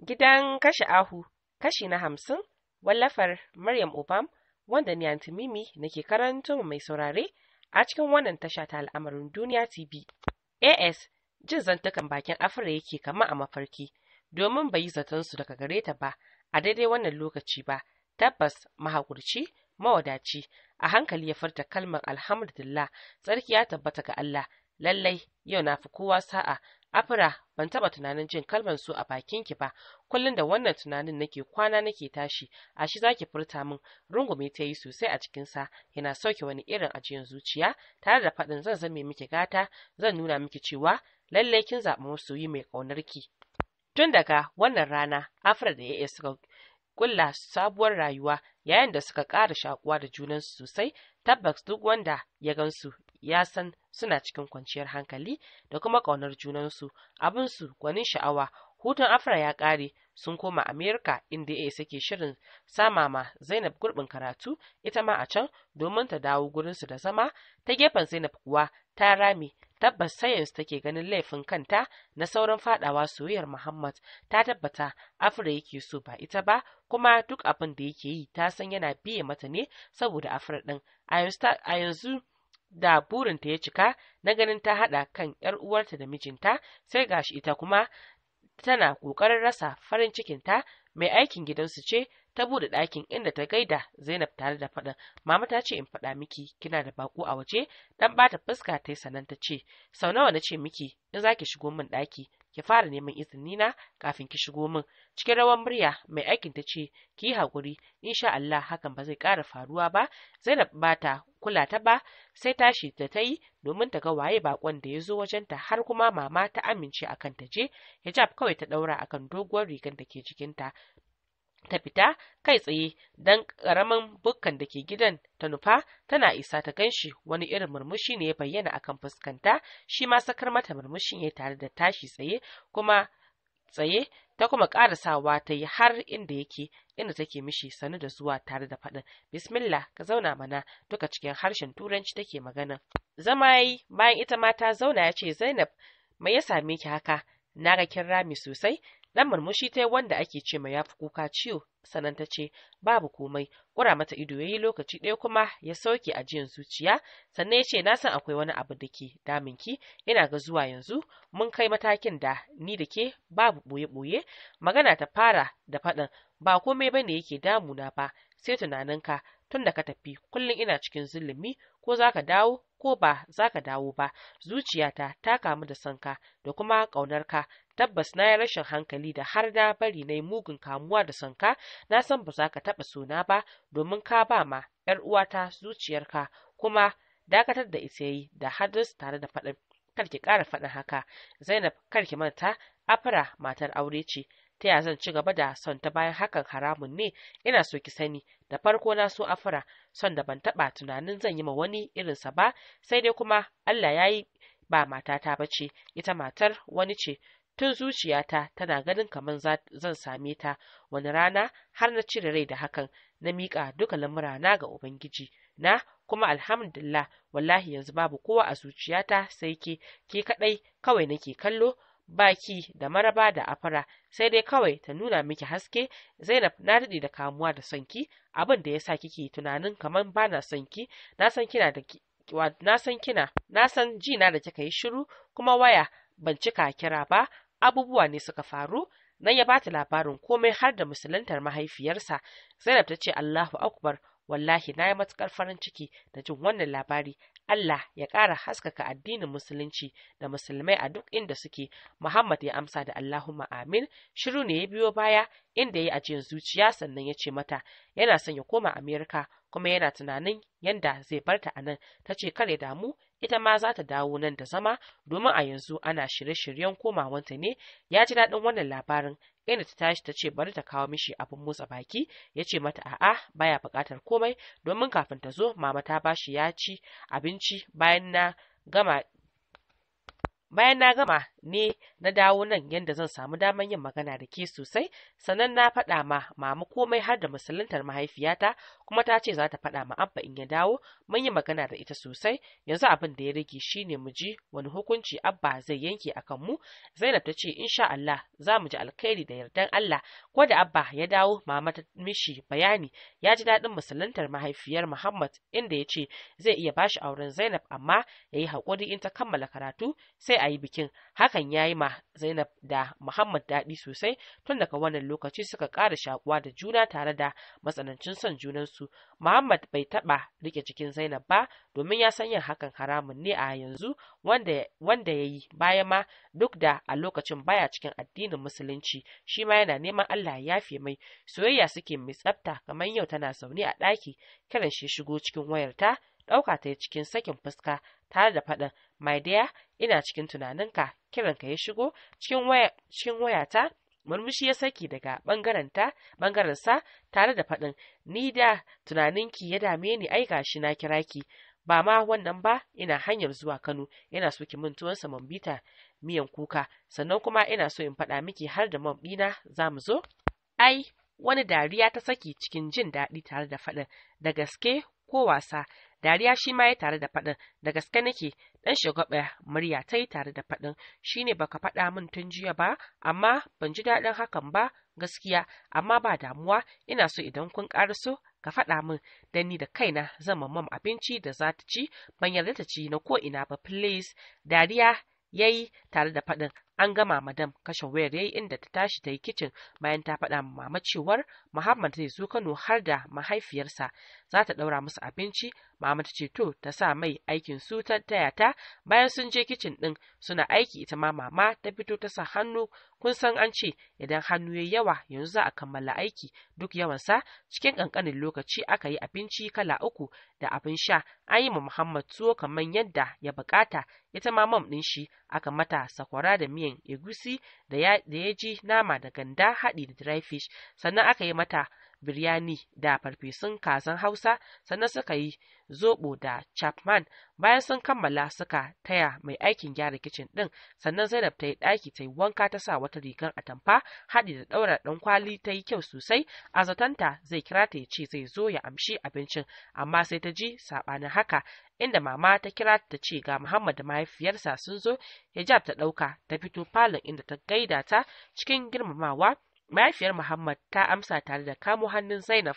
Gidan kashe ahu kashi na 50, wallafar Maryam Obam, wanda ni Aunty Mimi nake karanto mai saurare a cikin wannan tasha ta Al'amarin Duniya TV. AS jin zantukan bakin Afra yake kama a mafarki, domin bai yi zaton su daga gare ta ba a daidai wannan lokaci ba. Tabbas mahaƙurci, mawadaci, a hankali ya furta kalmar alhamdulillah, tsarki ya tabbata ga Allah, lallai yau na fi kowa sa'a. Afra, ban taɓa tunanin jin kalmar su a bakinki ba, kullum da wannan tunanin nake kwana nake tashi, a shi zaki furta min. Rungume ta yi sosai a cikinsa, yana sauke wani irin ajiyan zuciya, tare da faɗin zan zame miki gata, zan nuna miki cewa lallai kin zaɓi masoyi mai ƙaunarki. Tun daga wannan rana, Afra da AA suka kulla sabuwar rayuwa yayin da suka ƙara shakuwa da junansu sosai. Tabbas duk wanda ya gansu ya san suna cikin kwanciyar hankali da kuma ƙaunar junansu, abinsu gwanin sha'awa. Hutun Afra ya ƙare, sun koma Amerika inda ya suke shirin sama ma Zainab gurbin karatu ita ma a can domin ta dawo gurinsu da zama. Ta gefen Zainab kuwa ta rame, tabbas sai yanzu take ganin laifin kanta na sauran fadawa soyayyar Muhammad. Ta tabbata Afra yake so ba ita ba, kuma duk abin da yake yi ta san yana biye mata ne saboda Afra din. A yanzu da burinta ya cika na ganin ta haɗa kan ‘yar uwarta da mijinta, sai gashi ita kuma tana ƙoƙarin rasa farin cikinta. Mai aikin gidansu ce ta buɗe ɗakin inda ta gaida Zainab tare da faɗin, mama ta ce in faɗa miki kina da baƙo a waje. Dan bata fuska ta yi sannan ta ce, sau nawa na ce miki in za ki shigo min ɗaki ki fara neman izini na kafin ki shigo min. Cikin rawan murya mai aikin ta ce, ki yi haƙuri, insha Allah hakan ba zai ƙara faruwa ba. Zainab ba ta kula ta ba, sai tashi da ta yi domin ta ga waye bakon da ya zo wajenta, har kuma mama ta amince akan ta je. Hijab kawai ta ɗaura akan doguwar rigar da ke jikinta, ta fita kai tsaye don ƙaramin bukkan da ke gidan ta nufa. Tana isa ta ganshi, wani irin murmushi ne ya bayyana akan fuskanta, shi ma sakar mata murmushin ya tare da tashi tsaye kuma tsaye ta kuma ƙarasawa ta yi har inda yake, inda take mishi sanu da zuwa tare da faɗin bismillah ka zauna mana, duka cikin harshen turanci take magana. Zama yayi bayan ita ma ta zauna ya ce, Zainab me ya same ki haka? Na ga kin rami sosai. Dan murmushi ta wanda ake ce ma yafi kuka ciwo, sannan ta ce babu komai. Kura mata ido yayi lokaci ɗaya kuma ya sauke ajiyan zuciya, sannan ya ce na san akwai wani abu da ke daminki, ina ga zuwa yanzu mun kai matakin da ni da ke babu ɓoye-ɓoye. Magana ta fara da faɗin ba komai bane yake damuna ba sai tunaninka, tun da ka tafi kullum ina cikin zulumi, ko zaka dawo ko ba zaka dawo ba, zuciyata ta kamu da sonka da kuma ƙaunarka. Tabbas na yi rashin hankali da har na bari na yi mugun kamuwa da sonka, na san ba za ka taɓa sona ba domin ka ba ma ‘yar uwata zuciyarka. Kuma dakatar da ita yi da hadis tare da faɗin kar ki ƙara faɗin haka Zainab, kar ki manta Afra matar aure ce, ta ya zan ci gaba da son ta bayan hakan haramun ne? Ina so ki sani da farko na so Afra, son da ban taɓa tunanin zan yi ma wani irinsa ba, sai dai kuma Allah ya yi ba matata ba ce, ita matar wani ce. Tun zuciyata tana ganin kamar zan same ta wani rana, har na cire rai da hakan, na miƙa duka lamurana ga Ubangiji na, kuma alhamdulillah wallahi yanzu babu kowa a zuciyata sai ke, ke kaɗai kawai nake kallo, baki da maraba da Afra, sai dai kawai ta nuna miki haske. Zainab na daɗe da kamuwa da sonki, abin da yasa kike tunanin kamar bana sonki, na san kina da na san kina na san jina da kika yi shiru kuma waya ban cika kira ba, abubuwa ne suka faru. Nan ya bata labarin komai har da musuluntar mahaifiyarsa. Zainab ta ce Allahu akbar, wallahi na yi matukar farin ciki da jin wannan labari, Allah ya ƙara haskaka addinin musulunci da musulmai a duk inda suke. Muhammad ya amsa da Allahumma amin. Shiru ne ya biyo baya inda ya yi ajiyar zuciya, sannan ya ce mata yana son ya koma Amerika kuma yana tunanin yanda zai barta a nan. Ta ce kar ya damu, ita ma za ta dawo nan da zama domin a yanzu ana shirye-shiryen komawanta ne. Ya ji daɗin wannan labarin, inda ta tashi ta ce bari ta kawo mishi abin motsa baki. Ya ce mata a'a baya buƙatar komai, domin kafin ta zo mama ta bashi ya ci abinci. Bayan na gama ne na dawo nan yadda zan samu damar yin magana da ke sosai. Sannan na faɗa ma mama komai har da musuluntar mahaifiyata, kuma ta ce za ta faɗa ma Abba in ya dawo. Mun yi magana da ita sosai. Yanzu abin da ya rage shine mu ji wani hukunci Abba zai yanke akan mu. Zainab ta ce insha Allah za mu ji alkhairi da yardan Allah. Ko da Abba ya dawo, mama ta mishi bayani. Ya ji daɗin musuluntar mahaifiyar Muhammad, inda ya ce zai iya bashi auren Zainab, amma ya yi haƙuri in ta kammala karatu sai a yi bikin. Hakan ya yi ma Zainab da Muhammad daɗi sosai. Tun daga wannan lokaci suka ƙara shakuwa da juna tare da matsanancin son junansu. Muhammad bai taɓa riƙe jikin Zainab ba, domin ya san yin hakan haramun ne a yanzu, wanda ya yi baya ma, duk da a lokacin baya cikin addinin Musulunci, shi ma yana neman Allah ya yafe mai. Soyayya suke mai tsafta. Kamar yau tana zaune a ɗaki, kiran shi shigo cikin wayarta. Ɗauka ta yi cikin sakin fuska tare da faɗin, "My dear, ina cikin tunaninka kiranka ya shigo cikin wayata." Murmushi ya saki daga ɓangaren sa tare da faɗin, "Ni da tunaninki ya dame ni, ai gashi na kira ki. Ba ma wannan ba, ina hanyar zuwa Kano. Ina so ki min tuwon semovita miyan kuka. Sannan kuma ina so in faɗa miki har da mom ɗina za mu zo." Ai wani dariya ta saki cikin jin daɗi tare da faɗin, "Da gaske ko wasa?" Dariya shi ma ya tare da faɗin, "Da gaske nake." Ɗan shagwaɓa murya ta yi tare da faɗin, "Shine baka faɗa min tun jiya ba? Amma ban ji daɗin hakan ba gaskiya, amma ba damuwa. Ina so idan kun ƙaraso ka faɗa min, dan ni da kaina zan ma mom abinci da za ta ci. Ban yarda ta ci na ko ina ba, please." Dariya yayi tare da faɗin, "An gama, madam." Kashe wayar yayi, inda ta tashi ta yi kicin bayan ta faɗa ma mama cewar Muhammad zai zo Kano har da mahaifiyarsa, za ta ɗaura musu abinci. Mama ta ce to, ta sa mai aikin su ta taya ta. Bayan sun je kicin ɗin suna aiki, ita ma mama ta fito ta sa hannu. Kun san an ce idan hannu yayi yawa, yanzu za a kammala aiki duk yawansa. Cikin ƙanƙanin lokaci aka yi abinci kala uku da abin sha. An yi ma Muhammad tuwo kamar yadda ya buƙata. Ita ma mom ɗin shi aka mata sakwara da miyan egusi da ya ji nama da ganda haɗi da dry fish. Sannan aka yi mata biryani da farfesun kazan Hausa. Sannan suka yi zobo da chapman. Bayan sun kammala, suka taya mai aikin gyara kicin ɗin. Sannan Zainab ta yi ɗaki ta yi wanka, ta sa wata rigar atamfa haɗi da ɗaura ɗan kwali, ta yi kyau sosai. A zatanta zai kira ta ya ce zai zo ya amshi abincin, amma sai ta ji saɓanin haka, inda mama ta kira ta ce ga Muhammad da mahaifiyarsa sun zo. Hijab ta ɗauka ta fito falon, inda ta gaida ta cikin girmamawa. Mahaifiyar Muhammad ta amsa tare da kamo hannun Zainab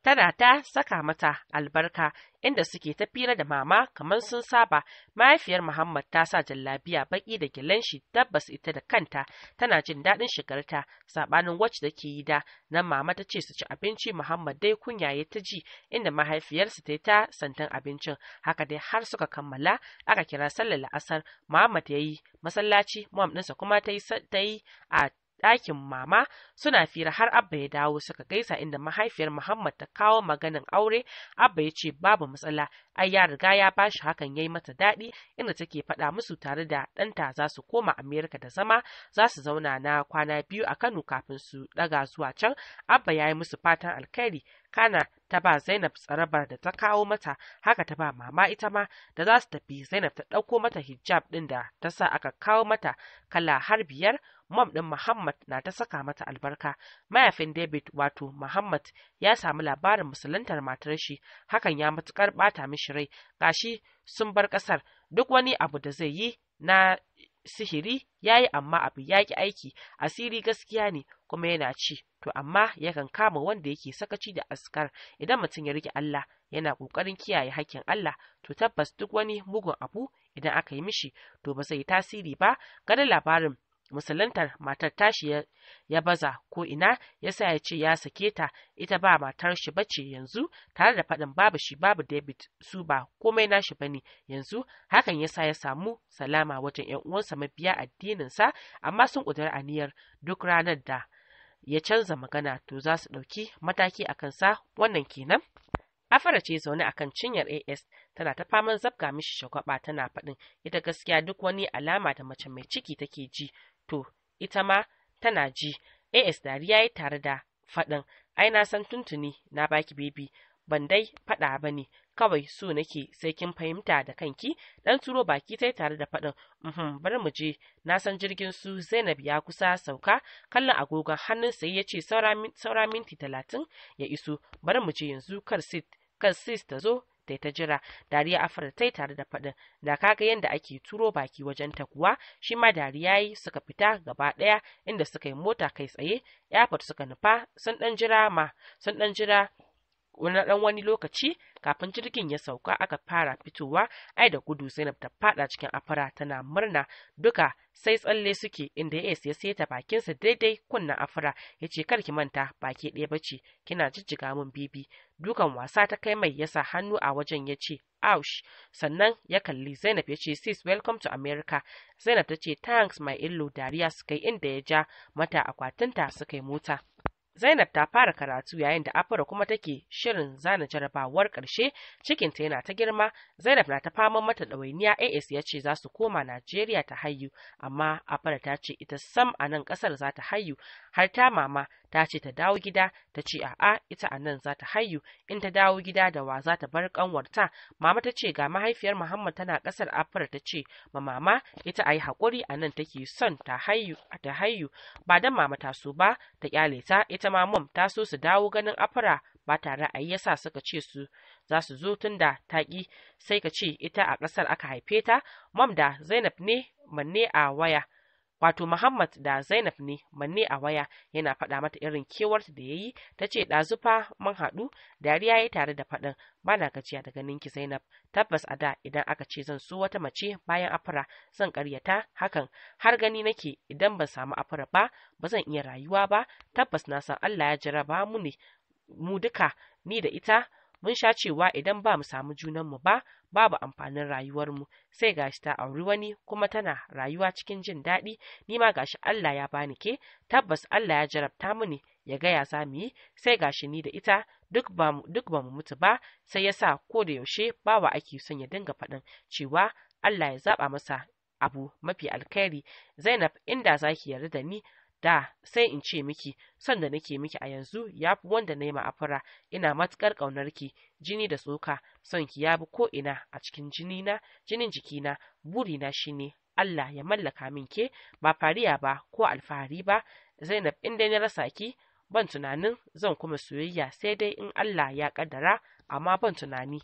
tana ta saka mata albarka, inda suke ta fira da mama kamar sun saba. Mahaifiyar Muhammad ta sa jallabiya baki da gyalen shi. Tabbas ita da kanta tana jin daɗin shigarta, sabanin wacce take yi da nan. Mama ta ce su ci abinci. Muhammad dai kunya ya ta ji, inda mahaifiyarsa ta yi ta santan abincin. Haka dai har suka kammala, aka kira sallar la'asar. Muhammad ya yi masallaci, mom ɗinsa kuma ta yi a ɗakin mama suna fira har Abba ya dawo suka gaisa, inda mahaifiyar Muhammad ta kawo maganin aure. Abba ya ce babu matsala, ai ya riga ya bashi. Hakan yayi mata daɗi, inda take faɗa musu tare da ɗanta za su koma Amerika da zama. Za su zauna na kwana 2 a Kano kafin su ɗaga zuwa can. Abba ya yi musu fatan alkhairi, kana ta ba Zainab tsarabar da ta kawo mata. Haka ta ba mama ita ma. Da za su tafi, Zainab ta ɗauko mata hijab ɗin da ta sa aka kawo mata, kala har biyar. Mom ɗin Muhammad na ta saka mata albarka. Mahaifin David, wato Muhammad, ya samu labarin musuluntar matar shi. Hakan ya matukar bata mishi rai. Gashi sun bar ƙasar. Duk wani abu da zai yi na sihiri ya yi, amma abu ya ƙi aiki. Asiri gaskiya ne kuma yana ci to, amma yakan kama wanda yake sakaci da askar. Idan mutum ya rike Allah, yana ƙoƙarin kiyaye hakkin Allah, to tabbas duk wani mugun abu idan aka yi mishi, to ba zai yi tasiri ba. Ganin labarin musuluntar matar tashi ya baza ko ina, ya sa ya ce ya sake ta, ita ba matar shi bace yanzu, tare da faɗin babu shi babu David, su ba komai nashi bane yanzu. Hakan ya sa ya samu salama wajen ƴan uwansa mabiya addininsa, amma sun ƙudiri aniyar duk ranar da ya canza magana, to za su ɗauki mataki a kansa. Wannan kenan. Afara ce zaune akan cinyar AS tana ta faman zabga mishi shagwaba, tana faɗin ita gaskiya duk wani alama da mace mai ciki take ji, to ita ma tana ji. AS dariya ya tare da faɗin, "Ai na san tuntuni na baki baby." Ban dai faɗa ba ne, kawai so nake sai kin fahimta da kanki. Dan turo baki tai tare da faɗin, bari mu je, na san jirgin su Zainab ya kusa sauka. Kallon agogon hannun sai ya ce saura minti 30 ya iso, bari mu je yanzu kar sis ta zo tai ta jira. Dariya Afra tai tare da faɗin, da kaga yanda ake turo baki wajen ta kuwa. Shi ma dariya yi, suka fita gaba ɗaya inda suka yi mota kai tsaye airport suka nufa. Sun ɗan jira wani lokaci kafin jirgin ya sauka aka fara fitowa. Ai da gudu Zainab ta fada cikin Afra tana murna, duka sai tsalle suke, inda ya seta bakinsa daidai kunnen Afra ya ce kar ki manta baki ɗaya bace, kina jijjiga mun bibi. Dukan wasa ta kai mai yasa hannu a wajen ya ce ouch, sannan ya kalli Zainab ya ce sis welcome to America. Zainab ta ce thanks my illo. Dariya suka yi inda ya ja mata akwatinta suka yi mota. Zainab ta fara karatu yayin da Afra kuma take shirin zana jarabawar ƙarshe, cikinta yana ta girma. Zainab na ta faman mata ɗawainiya. AS ya ce za su koma Najeriya ta hayu, amma Afra ta ce ita sam a nan ƙasar za ta hayu. Har ta mama ta ce ta dawo gida, ta ce a'a ita a nan za ta hayu, in ta dawo gida da wa za ta bar ƙanwarta. Mama ta ce ga mahaifiyar Muhammad tana ƙasar. Afra ta ce ma mama ita ayi haƙuri, a nan take son ta hayu, ba dan mama ta so ba ta kyale ta. Ita ma mom ta so su dawo ganin Afra ba tare a yi yasa suka ce su za su zo tunda ta ƙi, sai ka ce ita a ƙasar aka haife ta. Mom da Zainab ne manne a waya, wato Muhammad da Zainab ne manne a waya, yana faɗa mata irin kewarta da yayi. Ta ce ɗazu fa mun haɗu. Dariya yayi tare da faɗin, bana gajiya da ganin ki Zainab. Tabbas a da idan aka ce zan so wata mace bayan Afra zan ƙaryata hakan, har gani nake idan ban samu Afra ba ba zan iya rayuwa ba. Tabbas na san Allah ya jaraba mu ne mu duka, ni da ita mun sha cewa idan ba mu samu junanmu ba babu amfanin rayuwarmu. Sai gashi ta auri wani kuma tana rayuwa cikin jin daɗi, ni ma gashi Allah ya bani ke. Tabbas Allah ya jarabta mu ne ya gaya za mu yi, sai gashi ni da ita duk ba mu mutu ba. Sai ya sa ko da yaushe bawa ake son ya dinga faɗin cewa Allah ya zaɓa masa abu mafi alkhairi. Zainab, inda zaki yarda da ni da sai in ce miki son da nake miki a yanzu ya fi wanda na yi ma Afra. Ina matuƙar ƙaunar ki, jini da tsoka, son ki ya bi ko ina a cikin jinina, jinin jikina. Burina shine Allah ya mallaka min ke, ba fariya ba ko alfahari ba. Zainab, in dai na rasa ki ban tunanin zan kuma soyayya, sai dai in Allah ya kaddara, amma ban tunani.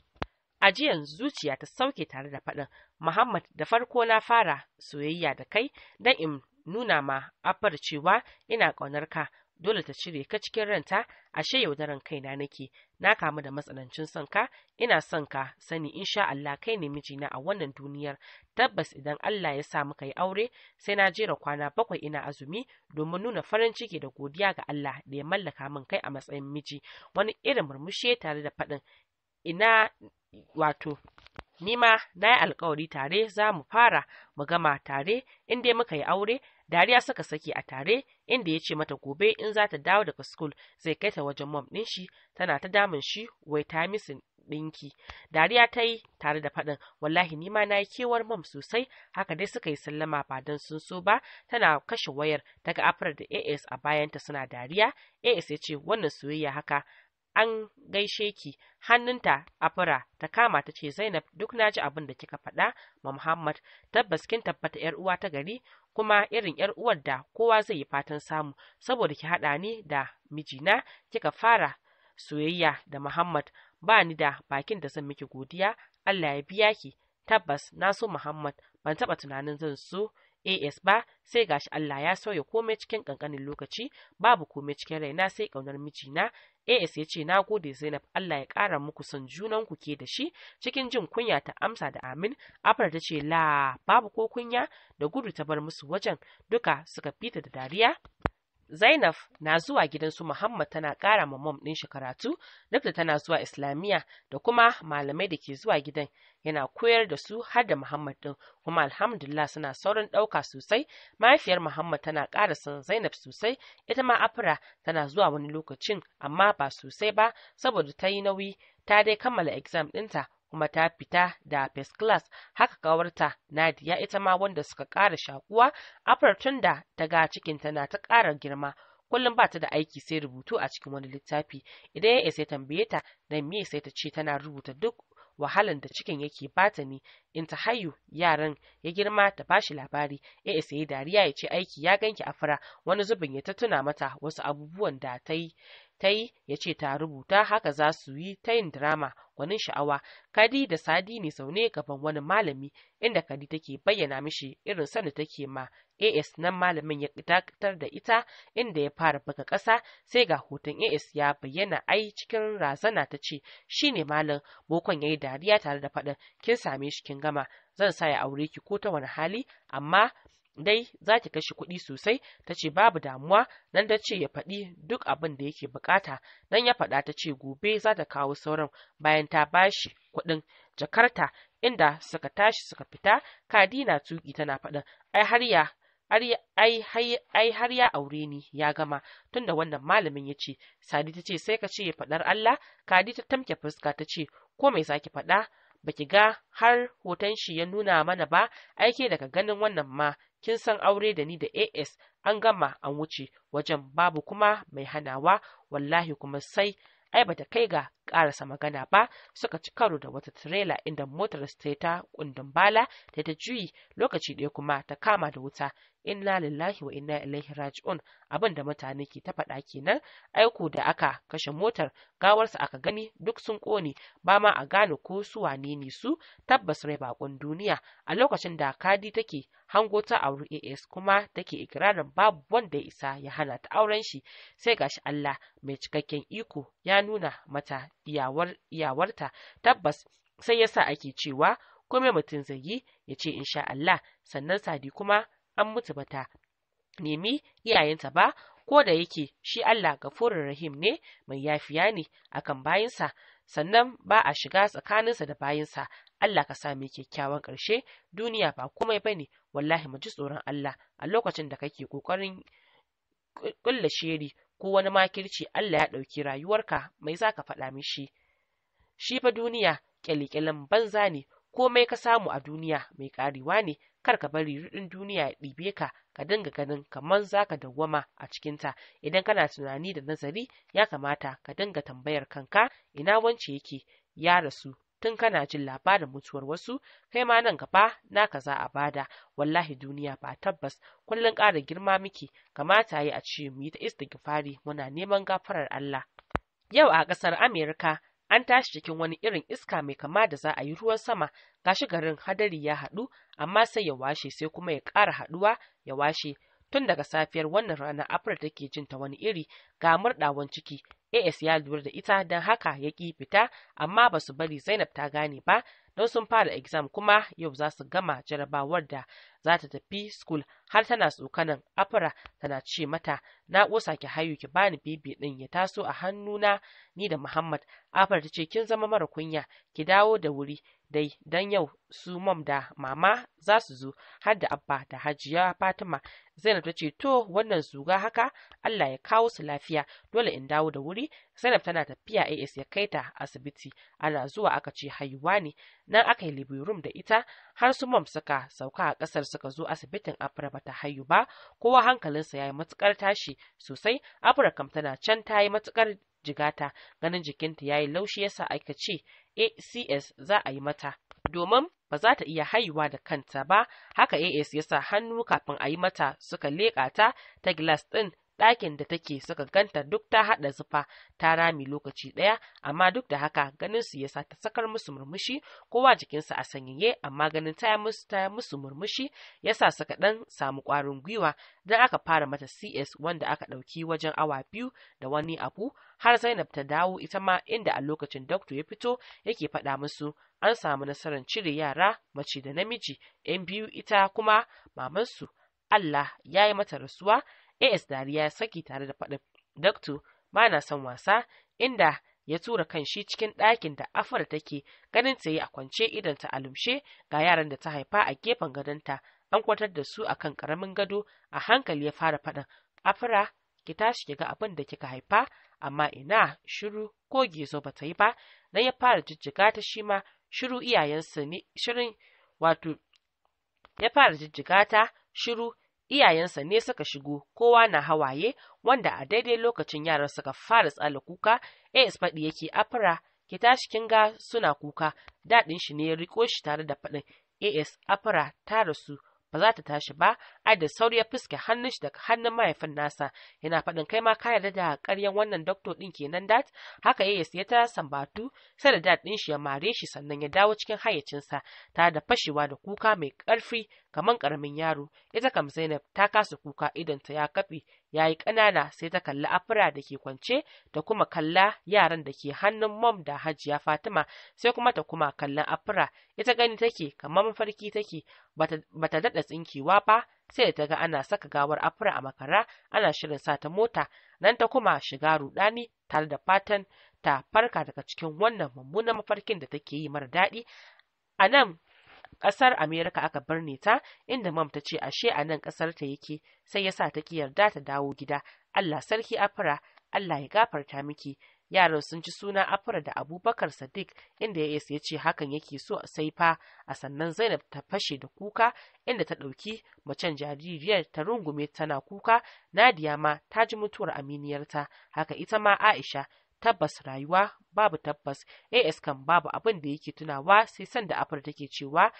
Ajiyan zuciya ta sauke tare da faɗin, Muhammad, da farko na fara soyayya da kai don in nuna ma Afar cewa ina ƙaunar ka, dole ta cire ka cikin ranta. Ashe yaudaran kaina nake, na kamu da matsanancin son ka, ina son ka sani insha Allah kai ne mijina a wannan duniyar. Tabbas idan Allah ya sa muka yi aure sai na jera kwana 7 ina azumi domin nuna farin ciki da godiya ga Allah da ya mallaka min kai a matsayin miji. Wani irin murmushi tare da faɗin, ina wato ni ma na yi alkawari tare za mu fara mu gama tare in dai muka yi aure. Dariya suka saki a tare, inda ya ce mata gobe in za ta dawo daga school zai kai ta wajen mom ɗin shi, tana ta damun shi wai ta misin ɗinki. Dariya ta yi tare da faɗin, wallahi ni ma na yi kewar mom sosai. Haka dai suka yi sallama ba don sun so ba. Tana kashe wayar ta ga Afra da AS a bayanta suna dariya. AS ya ce wannan soyayya haka, an gaishe ki. Hannunta Afra ta kama ta ce Zainab, duk na ji abin da kika faɗa ma Muhammad. Tabbas kin tabbata yar uwa ta gari, kuma irin yar uwar da kowa zai yi fatan samu. Saboda ki haɗa ni da mijina kika fara soyayya da Muhammad, ba ni da bakin da zan miki godiya. Allah ya biya ki. Tabbas na so Muhammad, ban taɓa tunanin zan so AS ba, sai gashi Allah ya sauya komai cikin ƙanƙanin lokaci. Babu komai cikin raina sai ƙaunar mijina. AS ya ce na gode Zainab, Allah ya ƙara muku son junan ku ke da shi. Cikin jin kunya ta amsa da amin. Afra ta ce la, babu ko kunya. Da gudu ta bar musu wajen, duka suka fita da dariya. Zainab na zuwa gidan su Muhammad tana ƙara ma mom ɗin shi karatu, duk da tana zuwa Islamiyya da kuma malamai da ke zuwa gidan yana koyar da su har da Muhammad ɗin, kuma alhamdulillah suna saurin ɗauka sosai. Mahaifiyar Muhammad tana ƙara son Zainab sosai, ita ma Afra tana zuwa wani lokacin amma ba sosai ba saboda ta yi nauyi. Ta dai kammala exam ɗinta kuma ta fita da first class. Haka kawarta Nadiya ita ma wanda suka ƙara shakuwa. Afra tun da ta ga cikinta na ta ƙara girma Kullum ba ta da aiki sai rubutu a cikin wani littafi. Idan ya sai tambaye ta dan me, sai ta ce tana rubuta duk wahalan da cikin yake bata ne, in ta hayu yaran ya girma ta bashi labari. Ya isa yi dariya ya ce aiki ya ganki Afra. Wani zubin ya ta tuna mata wasu abubuwan da ta yi ya ce ta rubuta. Haka za su yi ta yin drama gwanin sha'awa. Kadi da Sadi ne zaune gaban wani malami, inda Kadi take bayyana mishi irin son da take ma AS. Nan malamin ya dakatar da ita, inda ya fara buga ƙasa, sai ga hoton AS ya bayyana. Ai cikin razana ta ce shine malam bokon. Yayi dariya tare da faɗin, kin same shi kin gama, zan sa ya aure ki ko ta wani hali, amma dai za ki kashe kuɗi sosai. Ta ce babu damuwa. Nan ta ce ya faɗi duk abin da yake bukata. Nan ya faɗa, ta ce gobe za ta kawo sauran bayan ta bashi kuɗin jakarta. Inda suka tashi suka fita, Kadi na tuki tana faɗin, ai har ya aure ni ya gama, tunda wannan malamin ya ce. Sadi ta ce sai ka ce faɗar Allah. Kadi ta tamke fuska ta ce ko mai zaki faɗa, baki ga har hoton shi ya nuna mana ba? Aike daga ganin wannan ma kin san aure da ni da AS an gama, an wuce wajen, babu kuma mai hanawa wallahi. Kuma sai ai bata kai ga karasa magana ba, suka ci karo da wata tirela, inda motar ta ta kundin bala ta juyi lokaci ɗaya kuma ta kama da wuta. Inna lillahi wa inna ilaihi raji'un, abin da mutane ke ta faɗa kenan. Aiko da aka kashe motar, gawarsa aka gani duk sun ƙone, ba ma a gane ko su wane ne su. Tabbas rai bakon duniya. A lokacin da Kadi take hango ta auri AS kuma take ikirarin babu wanda ya isa ya hana ta auren shi, sai gashi Allah mai cikakken iko ya nuna mata iyawarta. Tabbas sai yasa ake cewa kome mutum zai yi ya ce insha Allah. Sannan Sadi kuma an mutu bata nemi iyayenta ba, ko da yake shi Allah Gafurur Rahim ne, mai yafiya ne akan bayinsa, sannan ba a shiga tsakaninsa da bayinsa. Allah ka sa mu kyakkyawan ƙarshe. Duniya ba komai bane wallahi, mu ji tsoron Allah. A lokacin da kake kokarin kulla sheri ko wani makirci, Allah ya ɗauki rayuwarka, mai zaka faɗa mishi? Shi fa duniya kyalikyalin banza ne, komai ka samu a duniya mai karewa ne. Kar ka bari ruɗin duniya ya ɗibe ka, ka dinga ganin kamar zaka dawwama a cikinta. Idan kana tunani da nazari, ya kamata ka dinga tambayar kanka, ina wance yake ya rasu? Tun kana jin labarin mutuwar wasu, kai ma nan gaba naka za a bada. Wallahi duniya ba tabbas, kullum ƙara girma miki. Kamata yi a ce mu yi ta istighfari, muna neman gafarar Allah. Yau a ƙasar Amerika an tashi cikin wani irin iska mai kama da za a yi ruwan sama. Gashi garin hadari ya haɗu, amma sai ya washe, sai kuma ya ƙara haɗuwa ya washe. Tun daga safiyar wannan rana Afra take jin ta wani iri, ga murɗawan ciki. AS ya lura da ita, don haka ya ƙi fita, amma ba su bari Zainab ta gane ba, don sun fara exam kuma yau za su gama jarabawar da za ta tafi school. Har tana tsokanan Afra tana ce mata, na ƙosa ki hayu ki bani bibi ɗin ya taso a hannuna ni da Muhammad. Afra ta ce kin zama mara kunya, ki dawo da wuri dai, don yau su mom da mama za su zo, har da Abba da Hajiya Fatima. Zainab ta ce to wannan zuga haka, Allah ya kawo su lafiya, dole in dawo da wuri. Zainab tana tafiya AS ya kai ta asibiti. Ana zuwa aka ce haihuwa ne, nan aka yi living room da ita har su mom suka sauka a kasar suka zo asibitin. Afra bata haihu ba. Kowa hankalinsa ya yi matukar tashi sosai. Afra kam tana can ta yi matukar jigata, ganin jikinta ya yi laushi yasa aka ce ACS za a yi mata, domin ba za ta iya haihuwa da kanta ba. Haka AS ya sa hannu kafin a yi mata, suka leƙa ta ta gilas ɗin ɗakin da take, suka ganta duk ta haɗa zufa, ta rami lokaci ɗaya. Amma duk da haka ganin su yasa ta sakar musu murmushi. Kowa jikinsa a sanyaye, amma ganin ta musu murmushi yasa suka ɗan samu ƙwarin gwiwa. Don aka fara mata CS, wanda aka ɗauki wajen awa 2 da wani abu har Zainab ta dawo ita ma, inda a lokacin doctor ya fito yake faɗa musu an samu nasarar cire yara mace da namiji 'yan biyu, ita kuma mamansu Allah ya yi mata rasuwa. AS dariya ya saki tare da faɗin, Doctor, ba na son wasa, inda ya tura kanshi cikin ɗakin da Afra take. Ganin ta yi a kwance, idan ta alumshe, ga yaran da ta haifa a gefen gadonta, an kwantar da su akan ƙaramin gado. A hankali ya fara faɗin, Afra, ki tashi ki ga abin da kika haifa. Amma ina, shiru, ko gezo ba ta yi ba. Dan ya fara jijjiga ta, shi ma shiru. Iyayensu ne shirin, wato ya fara jijjiga ta, shiru. Iyayensa ne suka shigo, kowa na hawaye, wanda a daidai lokacin yaran suka fara tsala kuka. AS faɗi yake, Afra ki tashi, kin ga suna kuka. Daɗin shi ne ya riko shi tare da faɗin, AS Afra ta rasu, ba za ta tashi ba. Ai da sauri ya fuske hannun shi daga hannun mahaifin nasa, yana faɗin, kai ma ka yarda da ƙaryan wannan doctor ɗin kenan, Dad? Haka AS ya ta sambatu, sai da Dad ɗin shi ya mare shi sannan ya dawo cikin hayyacinsa tare da fashewa da kuka mai ƙarfi kamar ƙaramin yaro. Ita kam Zainab ta kasa kuka, idonta ya kafe ya yi ƙanana, sai ta kalli Afra da ke kwance, da kuma kalla yaran da ke hannun Mom da Hajiya Fatima, sai kuma ta kuma kallon Afra. Ita gani take kamar mafarki take, bata daɗa tsinkewa ba sai da ta ga ana saka gawar Afra a makara, ana shirin sa ta mota. Nan ta kuma shiga rudani tare da fatan ta farka daga cikin wannan mummunan mafarkin da take yi mara daɗi. A nan ƙasar Amerika aka birne ta, inda Mam ta ce ashe a nan ƙasar ta yake, sai ya sa ta ki yarda ta dawo gida. Allah sarki Afra, Allah ya gafarta miki. Yaran sun ci suna Afra da Abubakar Sadiq, inda ya ya ce hakan yake so. Sai fa a sannan Zainab ta fashe da kuka, inda ta ɗauki macen jaririyar ta rungume tana kuka. Nadiya ma ta ji mutuwar aminiyarta, haka ita ma Aisha. Tabbas rayuwa babu tabbas. AS kan babu abin da yake tunawa sai sanda Afra take cewa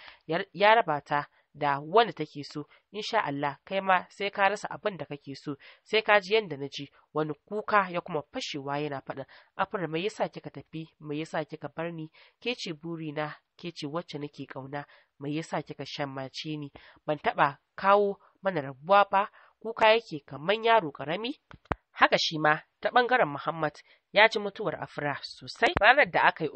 ya raba ta da wanda take so. Insha Allah kai ma sai ka rasa abin da kake so, sai ka ji yanda na ji. Wani kuka ya kuma fashewa yana faɗin, Afra mai yasa kika tafi? Mai yasa kika bar ni? Ke ce burina, ke ce wacce nake kauna, mai yasa kika shammace ni? Ban taɓa kawo mana rabuwa ba. Kuka yake kaman yaro ƙarami. Haka shi ma ta ɓangaren Muhammad ya ji mutuwar Afra sosai. Ranar da aka yi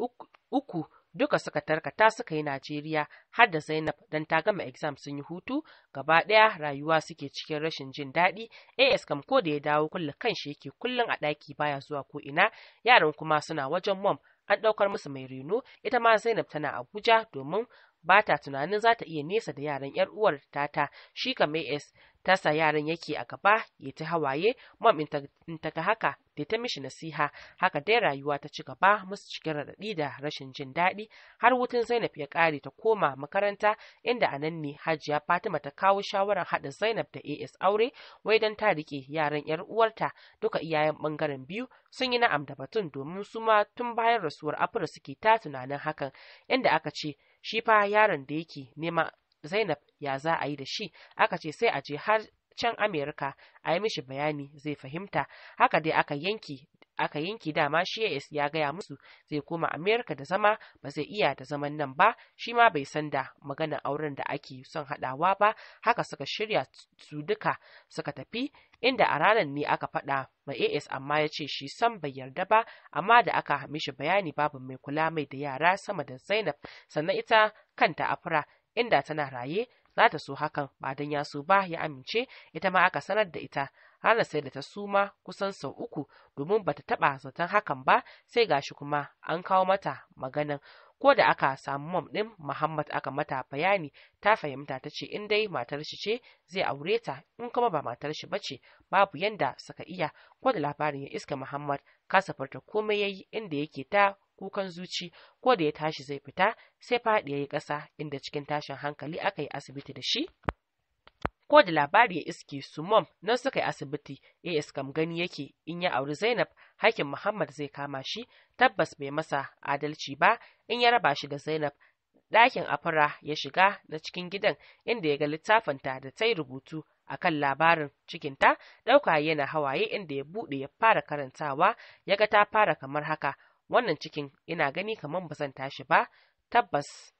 uku duka suka tarkata suka yi Najeriya, har da Zainab dan ta gama exam sun yi hutu. Gaba ɗaya rayuwa suke cikin rashin jin daɗi. AS kam ko da ya dawo kulle kanshi yake kullum a ɗaki, baya zuwa ko ina. Yaran kuma suna wajen Mom, an ɗaukar musu mai reno. Ita ma Zainab tana Abuja domin ba ta tunanin za ta iya nesa da yaran yar uwar tata. Shi kam AS tasa yaran yake a gaba ya ta hawaye. Mom in ta ga haka da ta mishi nasiha. Haka dai rayuwa ta ci gaba musu cikin raɗaɗi da rashin jin daɗi, har hutun Zainab ya ƙare ta koma makaranta, inda a nan ne Hajiya Fatima ta kawo shawarar haɗa Zainab da AS aure, wai don ta riƙe yaran yar uwarta. Duka iyayen ɓangaren biyu sun yi na'am da batun, domin su ma tun bayan rasuwar Afra suke ta tunanin hakan. Inda aka ce shi fa yaron da yake nema Zainab ya za a yi da shi? Aka ce sai a je har can Amerika a yi mishi bayani, zai fahimta. Haka dai aka yanki. Dama shi AS ya gaya musu zai koma Amerika da zama, ba zai iya da zaman nan ba. Shi ma bai san da maganar auren da ake son haɗawa ba. Haka suka shirya su duka suka tafi, inda a ranar ne aka faɗa ma AS, amma ya ce shi sam bai yarda ba. Amma da aka mishi bayani babu mai kula mai da yara sama da Zainab, sannan ita kanta Afra inda tana raye za ta so hakan, ba don ya so ba ya amince. Ita ma aka sanar da ita. Ranar sai da ta suma kusan sau 3, domin bata taba zaton hakan ba, sai gashi kuma an kawo mata maganan. Ko da aka samu Mom ɗin Muhammad aka mata bayani, ta fahimta, ta ce in dai matar shi ce zai aure ta, in kuma ba matar shi bace babu yanda suka iya. Ko da labarin ya iska Muhammad, kasa furta komai yayi, inda yake ta kukan zuci. Ko da ya tashi zai fita sai faɗi yayi ƙasa, inda cikin tashin hankali aka yi asibiti da shi. Ko da labari ya iske su Mom nan suka yi asibiti. AS kam gani yake in ya auri Zainab hakin Muhammad zai kama shi, tabbas bai masa adalci ba in ya raba shi da Zainab. Ɗakin Afra ya shiga na cikin gidan, inda ya ga littafinta da ta yi rubutu akan labarin cikinta. Ɗauka yana hawaye, inda ya buɗe ya fara karantawa, ya ga ta fara kamar haka: "Wannan cikin ina gani kamar ba zan tashi ba. Tabbas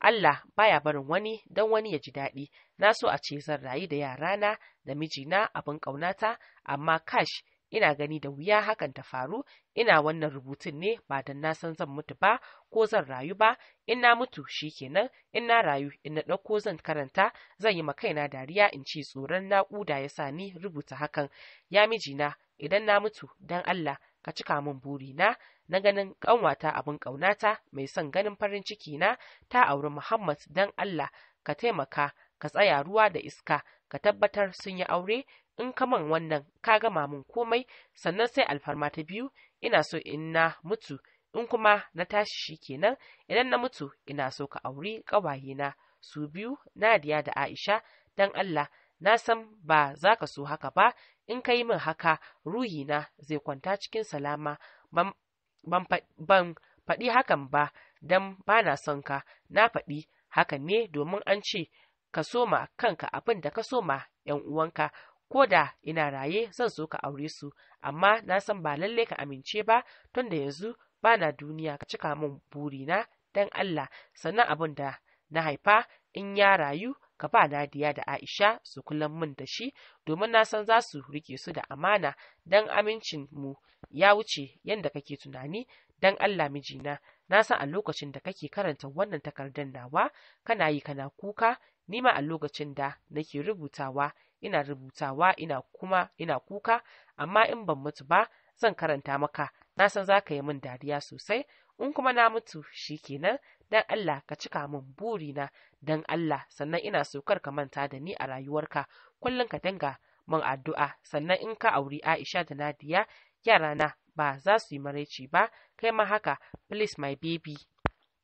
Allah baya barin wani don wani ya ji daɗi. Na so a ce zan rayu da yarana da mijina abin ƙaunata, amma kash, ina gani da wuya hakan ta faru. Ina wannan rubutun ne ba don na san zan mutu ba ko zan rayu ba. In na mutu shikenan, in na rayu in na ɗauko zan karanta zan yi ma kaina dariya, in ce tsoron naƙuda ya sa ni rubuta hakan. Ya mijina, idan na mutu, don Allah ka cika min burina na ganin ƙanwata abin ƙaunata mai son ganin farin ciki na ta auri Muhammad. Don Allah ka taimaka, ka tsaya ruwa da iska, ka tabbatar sun yi aure. In ka man wannan ka gama min komai. Sannan sai alfarma ta biyu, ina so in na mutu, in kuma na tashi shikenan, idan na mutu ina so ka auri ƙawayena su biyu, Nadiya da Aisha. Don Allah Na san ba za ka so haka ba, in ka yi min haka ruhina zai kwanta cikin salama. Ban faɗi hakan ba don ba na son ka, na faɗi hakan ne domin an ce ka soma kanka abin da ka soma ‘yan uwanka. Ko da ina raye zan so ka aure su, amma na san ba lalle ka amince ba tunda yanzu ba na duniya. Ka cika min burina don Allah. Sannan abin da na haifa in ya rayu ka ba Nadiya da Aisha su kulan min da shi, domin na san za su rike su da amana, don amincin mu ya wuce yadda kake tunani. Don Allah mijina, na san a lokacin da kake karanta wannan takardar nawa kana yi kana kuka, ni ma a lokacin da nake rubutawa ina rubutawa ina kuma ina kuka, amma in ban mutu ba zan karanta maka, na san za ka yi min dariya sosai. In kuma na mutu shikenan. Dan Allah ka cika min burina, dan Allah. Sannan ina so kar ka manta da ni a rayuwarka, kullum ka dinga min addu'a. Sannan in ka auri Aisha da Nadiya, yarana ba za su yi maraici ba, kai ma haka. Please my baby.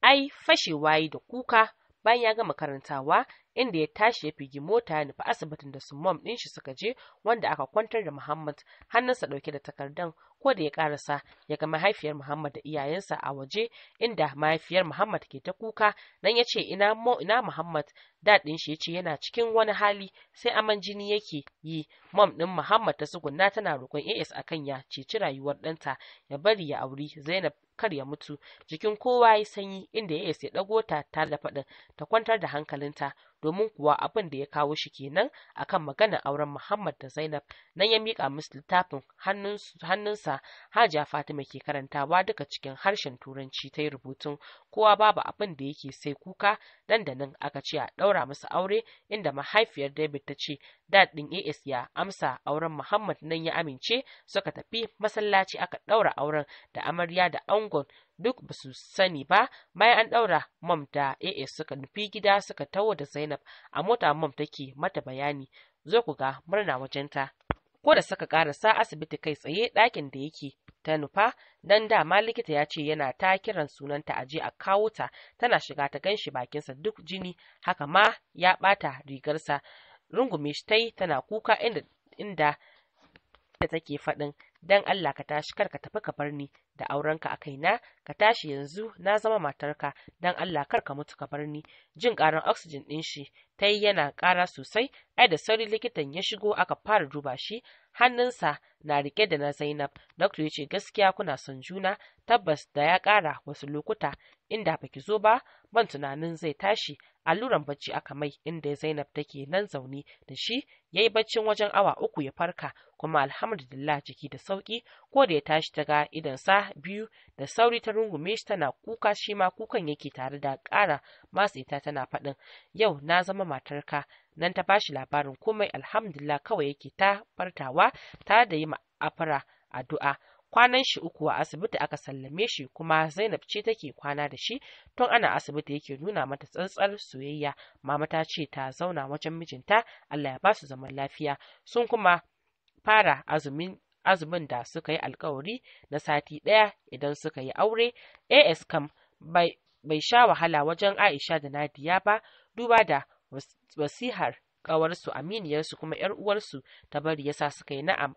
Ai fashewa yi da kuka bayan ya gama karantawa, inda ya tashi ya figi mota ya nufi asibitin da su mom ɗin shi suka je, wanda aka kwantar da Muhammad, hannunsa ɗauke da takardan. Ko da ya karasa ya ga mahaifiyar Muhammad da iyayensa a waje, inda mahaifiyar Muhammad ke ta kuka. Nan ya ce ina Muhammad? Dad ɗin shi ya ce yana cikin wani hali, sai aman jini yake yi. Mom ɗin Muhammad ta tsugunna tana roƙon AS akan ya ceci rayuwar ɗanta, ya bari ya auri Zainab kar ya mutu. Jikin kowa ya sanyi, inda AS ya ɗago ta tare da faɗin ta kwantar da hankalinta, domin kuwa abin da ya kawo shi kenan akan maganar auren Muhammad da Zainab. Nan ya mika musu littafin hannunsa Hajiya Fatima ke karantawa duka cikin harshen Turanci ta yi rubutun. Kowa babu abin da yake sai kuka. Dandanan aka ce a ɗaura musu aure, inda mahaifiyar David ta ce dad ɗin AS ya amsa auren Muhammad, nan ya amince. Suka tafi masallaci aka ɗaura auren da amarya da angon duk ba su sani ba. Bayan an ɗaura, mom da AS suka nufi gida suka taho da Zainab a mota. Mom take mata bayani, zo ku ga murna wajenta. Ko da suka karasa asibiti, kai tsaye ɗakin da yake ta nufa, dan dama likita ya ce yana ta kiran sunanta a je a kawo ta. Tana shiga ta ganshi bakinsa duk jini, haka ma ya ɓata rigarsa. Rungume shi ta yi tana kuka, inda da take faɗin, dan Allah ka tashi, kar ka tafi ka bar ni da aurenka a kaina, ka tashi yanzu na zama matarka, dan Allah kar ka mutu ka bar ni. Jin ƙaran oxygen ɗin shi ta yi yana ƙara sosai, ai da sauri likitan ya shigo aka fara duba shi, hannunsa na rike da na Zainab. Doctor ya ce gaskiya kuna son juna, tabbas da ya ƙara wasu lokuta inda baki zo ba ban tunanin zai tashi. Alluran bacci aka mai, inda Zainab take nan zaune da shi, yayi baccin wajen awa 3 ya farka, kuma alhamdulillah jiki da sauki. Ko da ya tashi ta ga idonsa biyu, da sauri ta rungume shi tana kuka, shi ma kukan yake tare da ƙara matse ta tana faɗin yau na zama matarka. Nan ta bashi labarin komai, alhamdulillah kawai yake ta fartawa tare da yi ma Afra addu'a. Kwanan shi 3 a asibiti aka sallame shi, kuma Zainab ce take kwana da shi. Tun ana asibiti yake nuna mata tsantsar soyayya. Mama ta ce ta zauna wajen mijinta, Allah ya ba su zaman lafiya. Sun kuma fara azumin da suka yi alkawari na sati 1 idan suka yi aure. AS kam bai sha wahala wajen Aisha da Nadiya ba, duba da wasihar ƙawarsu, aminiyarsu kuma ‘yar uwarsu ta bari yasa suka yi na'am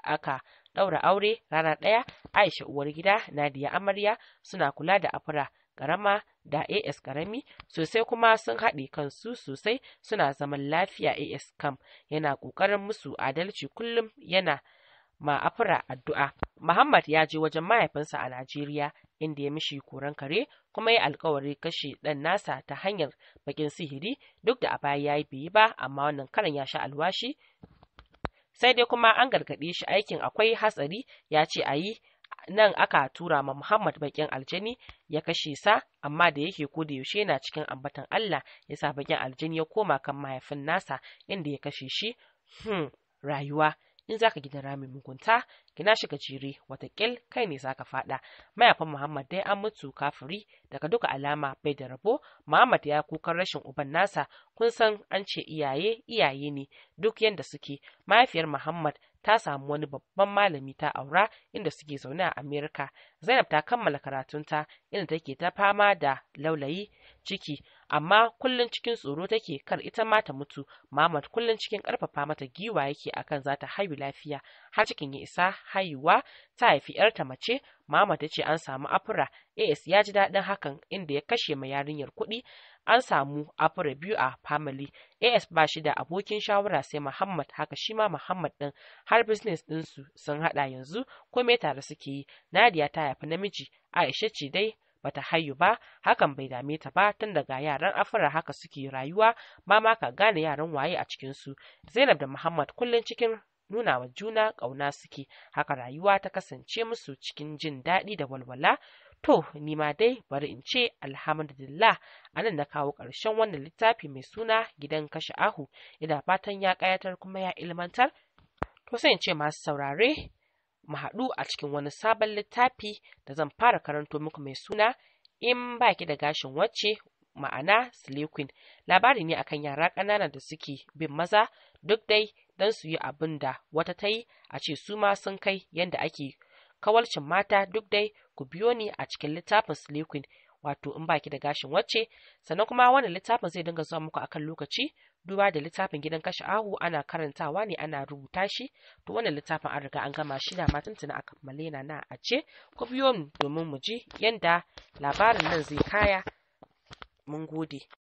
aka ɗaura aure rana ɗaya. Aisha uwar gida, Nadiya amarya, suna kula da Afra ƙarama da AS ƙarami sosai, kuma sun haɗe kansu sosai, suna zaman lafiya. AS kam yana ƙoƙarin musu adalci, kullum yana ma Afra addu'a. Muhammad ya je wajen mahaifinsa a Najeriya, inda ya mishi koran kare, kuma ya alkawari kashe ɗan nasa ta hanyar bakin sihiri. Duk da a baya yayi bai yi ba, amma wannan karan ya sha alwashi. Sai dai kuma an gargaɗe shi aikin akwai hatsari, ya ce a yi. Nan aka tura ma Muhammad bakin aljani ya kashe sa, amma da yake ko da yaushe yana cikin ambaton Allah, ya sa bakin aljani ya koma kan mahaifin nasa, inda ya kashe shi. Rayuwa in zaka gina ramin mugunta, gina shi gajere, watakil kai ne zaka fada. Mahaifin Muhammad dai an mutu kafiri, daga duka alama bai da rabo. Muhammad ya kukan rashin uban nasa, kun san an ce iyaye iyaye ne duk yanda suke. Mahaifiyar Muhammad ta samu wani babban malami ta aura, inda suke zaune a Amerika. Zainab ta kammala karatunta, inda take ta fama da laulayi ciki, amma kullum cikin tsoro take kar ita ma ta mutu. Muhammad kullum cikin karfafa mata giwa yake akan za ta haihu lafiya. Har cikin ya isa haihuwa, ta haifi yarta mace. Muhammad ta ce an samu Afra. AS ya ji daɗin hakan, inda ya kashe ma yarinyar kuɗi. An samu Afra biyu a family. AS ba shi da abokin shawara sai Muhammad, haka shi ma Muhammad ɗin har business ɗinsu sun haɗa yanzu, komai tare suke yi. Nadia ta haifi namiji, Aisha ce dai bata haihu ba, hakan bai dame ta ba tun daga yaran Afra haka suke rayuwa, ba ma ka gane yaran waye a cikin su. Zainab da Muhammad kullum cikin nuna wa juna ƙauna suke, haka rayuwa ta kasance musu cikin jin daɗi da walwala. To, ni ma dai bari in ce alhamdulillah, anan na kawo ƙarshen wannan littafi mai suna Gidan Kashe Ahu. Ina fatan ya ƙayatar kuma ya ilmantar. To sai in ce masu saurare, mu haɗu a cikin wani sabon littafi da zan fara karanto muku mai suna In Baki da Gashin Wacce, ma'ana Slay Queen. Labari ne akan yara ƙanana da suke bin maza duk dai don su yi abin da wata ta yi, a ce su ma sun kai yadda ake kawalcin mata. Duk dai ku biyo ni a cikin littafin Slay Queen, wato In Baki da Gashin Wacce. Sannan kuma wannan littafin zai dinga zuwa muku akan lokaci, duba da littafin Gidan Kashe Ahu ana karantawa ne, ana rubuta shi. To wannan littafin an riga an gama shi da ma tuntuna aka kammale na na a ce ku biyo mu domin mu ji yanda labarin nan zai kaya. Mun gode.